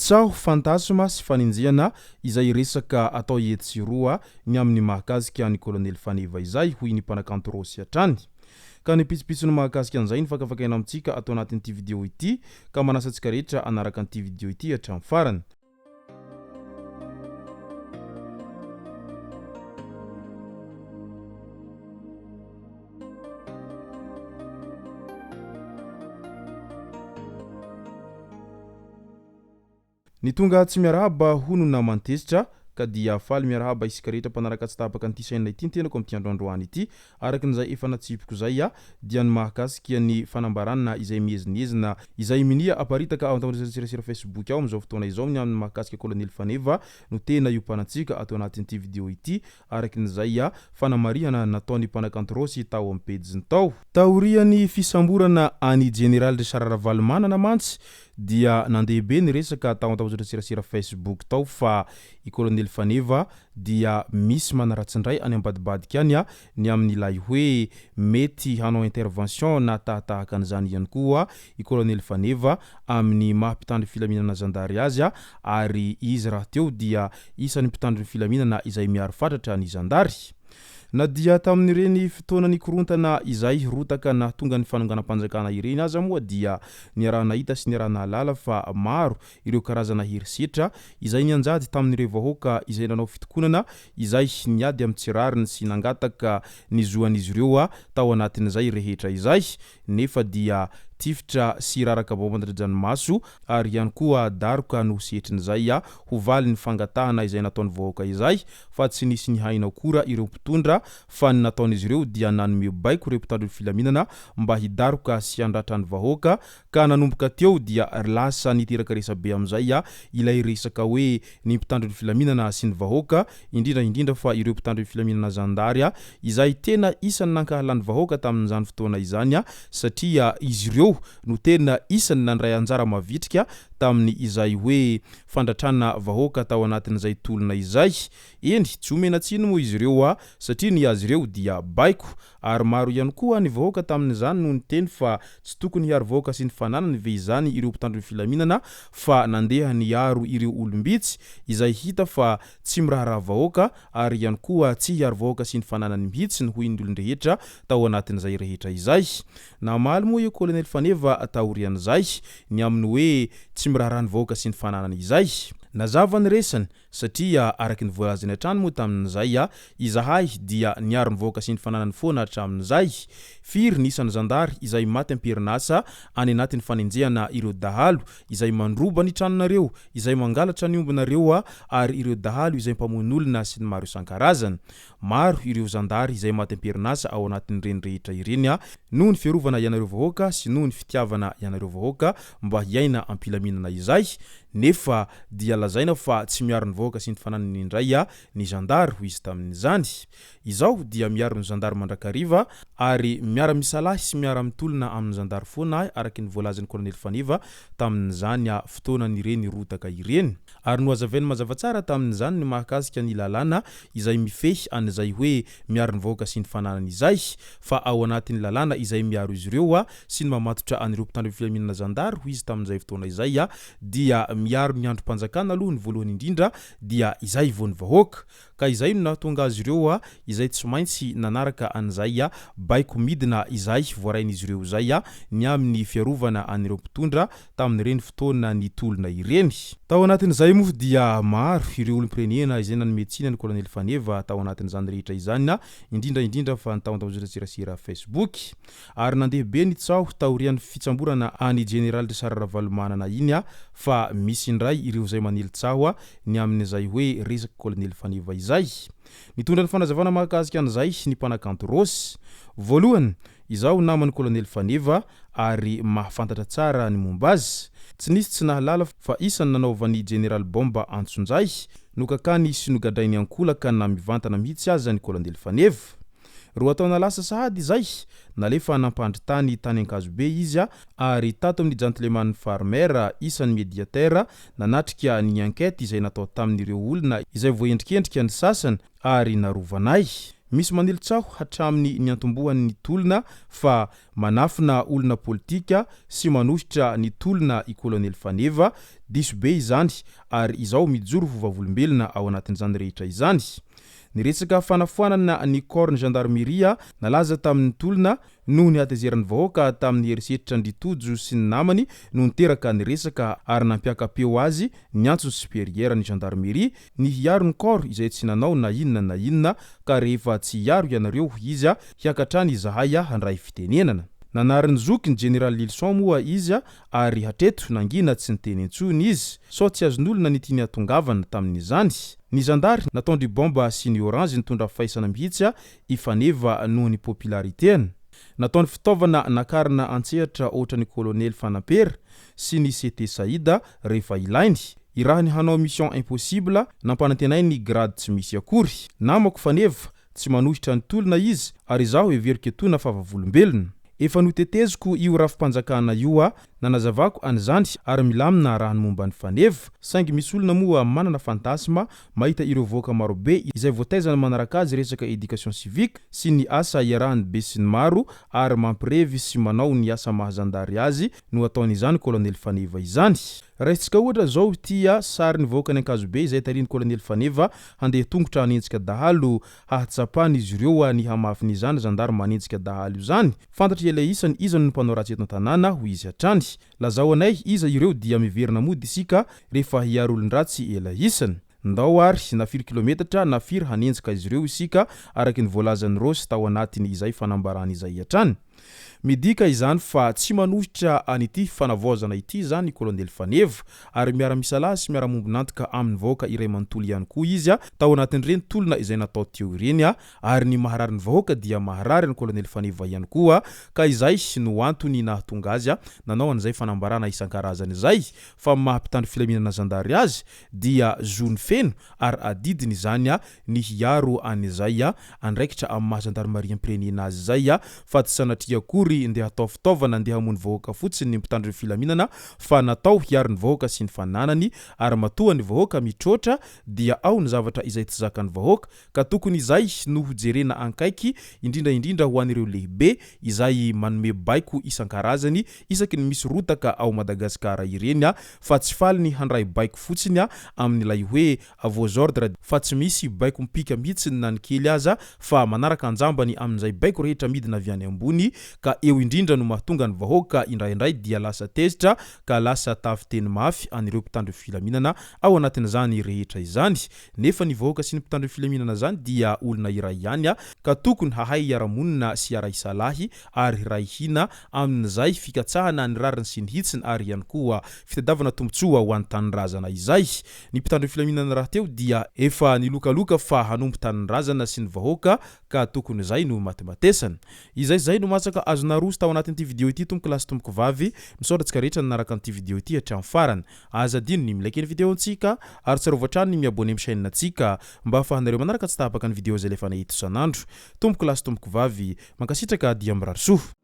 Tsaho, fantasma sy fanenjehana izay resaka atao etsy sy eroa ny amin'ny mahakasika an'i Kolonely Faneva izay, hoy ny mpanakanto Rossy hatrany. Ka ny pitsopitsony mahakasika an'izay no fakafakaina amintsika ato anatin'ity video ity ka manasa antsika rehetra hanaraka an'ity video ity hatramin'ny farany. Ny tonga tsy miarahaba hono naman-tezitra ka dia faly miarahaba isika rehetra mpanaraka tsy tapaka an'ity chaîne ity ny tenako amin'ity andro androany ity. Araka ny izay efa natsipiko izay dia ny mahakasika ny fanambarana izay miezinezina izay minia aparitaka ao an-tambajotra-tserasera Facebook ao amin'izao fotoana izao ny amin'ny mahakasika Kolonely Faneva no tena iompanantsika ato anatin'ity video ity araka ny izay fanamarihana nataon'ny mpanakanto Rossy tao amin'ny pejiny tao. Taorian'ny fisamborana an'i Jeneraly Richard Ravalomanana mantsy dia nandeha be ny resaka tao an-tambajotran-tserasera Facebook tao fa i Kolonely Faneva dia misy manaratsy indray any ambadibadika any ny amin'ilay hoe mety hanao intervention na tahatahaka an'izany ihany koa i Kolonely Faneva amin'ny maha mpitandro filaminana zandary azy ary izy rahateo dia isan'ny mpitandro ny filaminana izay miaro fatratra ny zandary. Na dia tamin'ireny fotoana nikorontana izay rotaka nahatonga ny fanonganam-panjakana ireny aza moa dia niaraha-nahita sy niaraha-nahalala fa maro ireo karazana herisetra izay nianjady tamin'ireo vahoaka izay nanao fitokonana izay niady amin'ny tsy rariny sy nangataka ny zoan'izy ireo tao anatin'izay rehetra izay nefa dia tifitra sy raraka baomba an-dranomaso ary ihany koa daroka no setrin'izay ho valin'ny fangatahana izay nataon'ny vahoaka izay fa tsy nisy nihaino akora ireo mpitondra fa ny nataon'izy ireo dia nanome baiko ireo mpitandro ny filaminana mba hidaroka sy handratra ny vahoaka ka nanomboka teo dia lasa niteraka resabe amin'izay ilay resaka hoe ny mpitandro ny filaminana sy ny vahoaka indrindra indrindra fa ireo mpitandro ny filaminana zandary izay tena isan'ny nankahalan'ny vahoaka tamin'izany fotoana izany satria izy ireo no tena isan'ny nandray anjara mavitrika tamin'ny izay hoe fandratrana vahoaka tao anatin'izay tolona izay. Eny, tsy omena tsiny moa izy ireo satria ny azy ireo dia baiko ary maro ihany koa ny vahoaka tamin'izany no niteny fa tsy tokony hiaro vahoaka sy ny fananany ve izany ireo mpitandro ny filaminana fa nandeha niaro ireo olom-bitsy izay hita fa tsy miraharaha vahoaka ary ihany koa tsy hiaro vahoaka sy ny fananany mihitsy hoy ny olon-drehetra tao anatin'izay rehetra izay. Namaly moa i Kolonely Faneva taorian'izay ny amin'ny hoe tsy miraharaha ny vahoaka sy ny fananany izay. Nazava ny resany satria araka ny voalazany hatrany moa tamin'izay, izahay dia niaro ny vahoaka sy ny fananany foana hatramin'izay. Firy ny isan'ny zandary izay maty am-perinasa any anatin'ny fanenjehana ireo dahalo izay mandroba ny tranonareo, izay mangalatra ny ombinareo ary ireo dahalo izay mpamono olona sy ny maro isan-karazany. Maro ireo zandary izay maty am-perinasa ao anatin'ireny rehetra ireny noho ny fiarovana ianareo vahoaka sy noho ny fitiavana ianareo vahoaka mba hiaina am-pilaminana izay nefa dia lazaina fa tsy miaro ny vahoaka sy ny fananany indray ny zandary hoy izy tamin'izany. Izaho dia miaro ny zandary mandrakariva ary miara-misalahy sy miara-mitolona amin'ny zandary foana ahy araka ny voalazan'ny kolonely Faneva tamin'izany fotoanan'ireny rotaka ireny. Ary nohazavainy mazava tsara tamin'izany ny mahakasika ny lalàna izay mifehy an'izay hoe miaro ny vahoaka sy ny fananany izay, fa ao anatin'ny lalàna izay miaro izy ireo sy ny mamatotra an'ireo mpitandro ny filaminana zandary hoy izy tamin'izay fotoana izay dia miaro ny andrim-panjakana aloha ny voalohany indrindra dia izay vao ny vahoaka. Ka izay no nahatonga azy ireo izay tsy maintsy nanaraka an'izay baiko midina izay voarain'izy ireo izay ny amin'ny fiarovana an'ireo mpitondra tamin'ireny fotoana nitolona ireny. Tao anatin'izay moa dia maro ireo olom-pirenena izay nanome tsiny an'i Kolonely Faneva tao anatin'izany rehetra izany, indrindra indrindra fa ny tao an-tambajotran-tserasera Facebook. Ary nandeha be ny tsaho taorian'ny fitsamborana an'i Jeneraly Richard Ravalomanana iny fa misy indray ireo izay manely tsaho ny amin'izay hoe resaka Kolonely Faneva izay. Nitondra ny fanazavana mahakasika an'izay ny mpanakanto Rossy. Voalohany, izaho naman'i Kolonely Faneva ary mahafantatra tsara ny momba azy. Tsy nisy tsy nahalala fa isan'ny nanaovan'i Jeneraly Bomba antsonjay, nokakany sy nogadrainy ankolaka na mivantana mihitsy aza ny Kolonely Faneva. Roa taona lasa sahady izay, nalefa nampandry tany tany Ankazobe izy ary tato amin'ny Gentleman Farmer, isan'ny mediateur, nanatrika ny enquête izay natao tamin'ireo olona izay voaendrikendrika ny sasany ary narovanay. Misy manely tsaho hatramin'ny niantombohan'ny tolona fa manafina olona politika sy manohitra ny tolona i Kolonely Faneva, diso be izany ary izaho mijoro ho vavolombelona ao anatin'izany rehetra izany. Ny resaka fanafoanana ny corps ny gendarmerie nalaza tamin'ny tolona noho ny hatezeran'ny vahoaka tamin'ny herisetran-dry Tojo sy ny namany no niteraka ny resaka ary nampiaka-peo azy niantso ny supérieur ny gendarmerie ny hiaro ny corps izay tsy nanao na inona na inona ka rehefa tsy hiaro ianareo hoy izy hiakatra any izahay handray fitenenana. Nanary ny zokiny Jeneraly Lilison moa izy ary hatreto nangina tsy niteny intsony izy sao tsy azon'olona ny tiany hatongavana tamin'izany. Ny zandary nataon-dry Bomba sy ny Orange nitondra faisana mihitsy i Faneva noho ny popularité-ny. Nataony fitaovana nakarina an-tsehatra ohatran'ny Kolonely Fanampera sy ny CT Saïda rehefa ilainy. Irahiny hanao mission impossible, nampanantenainy grade tsy misy akory. Namako Faneva, tsy manohitra ny tolona izy ary izaho heveriko etoana fa vavolombelona. Efa noteteziko io rafi-panjakana io aho Nanazavako an'izany ary milamina raha ny momba an'i Faneva, saingy misy olona moa manana fantasme mahita ireo vahoaka marobe izay voataizany manaraka azy resaka éducation civique sy ny asa iarahan'ny besinimaro ary mampirevy sy manao ny asa maha zandary azy no ataon'izany Colonel Faneva izany. Raisintsika ohatra zao ity sarin'ny vahoakan'i Ankazobe izay tarihin'i Colonel Faneva handeha tongotra hanenjika dahalo hahatsapan'izy ireo ny hamafin'izany zandary manenjika dahalo izany. Fantatry ilay isany iza no mpanao ratsy eto an-tanàna, hoy izy hatrany. Lazao anay iza ireo dia miverina mody isika rehefa hiaro olon-dratsy ela isany. Ndao ary na firy kilometatra na firy hanenjika izy ireo isika araky ny voalazan'i Rossy tao anatiny izay fanambarany izay hatrany. Midika izany fa tsy manohitra an'ity fanavaozana ity izany i Kolonely Faneva ary miara-misalahy sy miara-mombon'antoka amin'ny vahoaka iray manontolo ihany koa izy tao anatin'ireny tolona izay natao teo ireny ary ny maharary ny vahoaka dia maharary an'i Kolonely Faneva ihany koa ka izay no antony nahatonga azy nanao an'izay fanambarana isan-karazany izay fa maha mpitandro filaminana zandary azy dia zony feno ary adidiny izany ny hiaro an'izay andraikitra amin'ny maha zandarimariam-pirenena azy izay fa tsy sanatria akory ndeha hatao fitaovana ndeha hamono vahoaka fotsiny ny mpitandro ny filaminana fa natao hiaro ny vahoaka sy ny fananany ary matoa ny vahoaka mitroatra dia ao ny zavatra izay tsy zakan'ny vahoaka ka tokony izay no ho jerena ankaiky indrindra indrindra ho an'ireo lehibe izay manome baiko isan-karazany isaky ny misy rotaka ao Madagasikara ireny fa tsy faly ny handray baiko fotsiny amin'ilay hoe à vos ordres fa tsy misy baiko mipika mihitsy na ny kely aza fa manaraka anjambany amin'izay baiko rehetra midina avy any ambony ka eo indrindra no mahatonga ny vahoaka indraindray dia lasa tezitra ka lasa tafiteny mafy an'ireo mpitandro filaminana ao anatin'izany rehetra izany Nefa ny vahoaka sy ny mpitandro ny filaminana zany dia olona iray ihany ka tokony hahay hiara-monina sy hiara-hisalahy ary hiray hina amin'izay fikatsahana ny rariny sy ny hitsiny ary ihany koa fitadiavana tombontsoa ho an'ny tanindrazana izay. Ny mpitandro ny filaminana rahateo dia efa nilokaloka fa hanompo tanindrazana sy ny vahoaka ka tokony izay no imatimatesana. Izay izay no masaka azo naroso tao anatin'ity video ity tompoko lahy sy tompoko vavy. Misaotra antsika rehetra nanaraka an'ity video ity hatramin'ny farany. Aza adino ny mi-like ny video-ntsika ary tsarovy hatrany ny mi-abonner amin'ny chaîne-ntsika mba ahafahanareo manaraka tsy tapaka ny video izay alefanay eto isan'andro. Tompoko lahy sy tompoko vavy, mankasitraka dia mirary soa.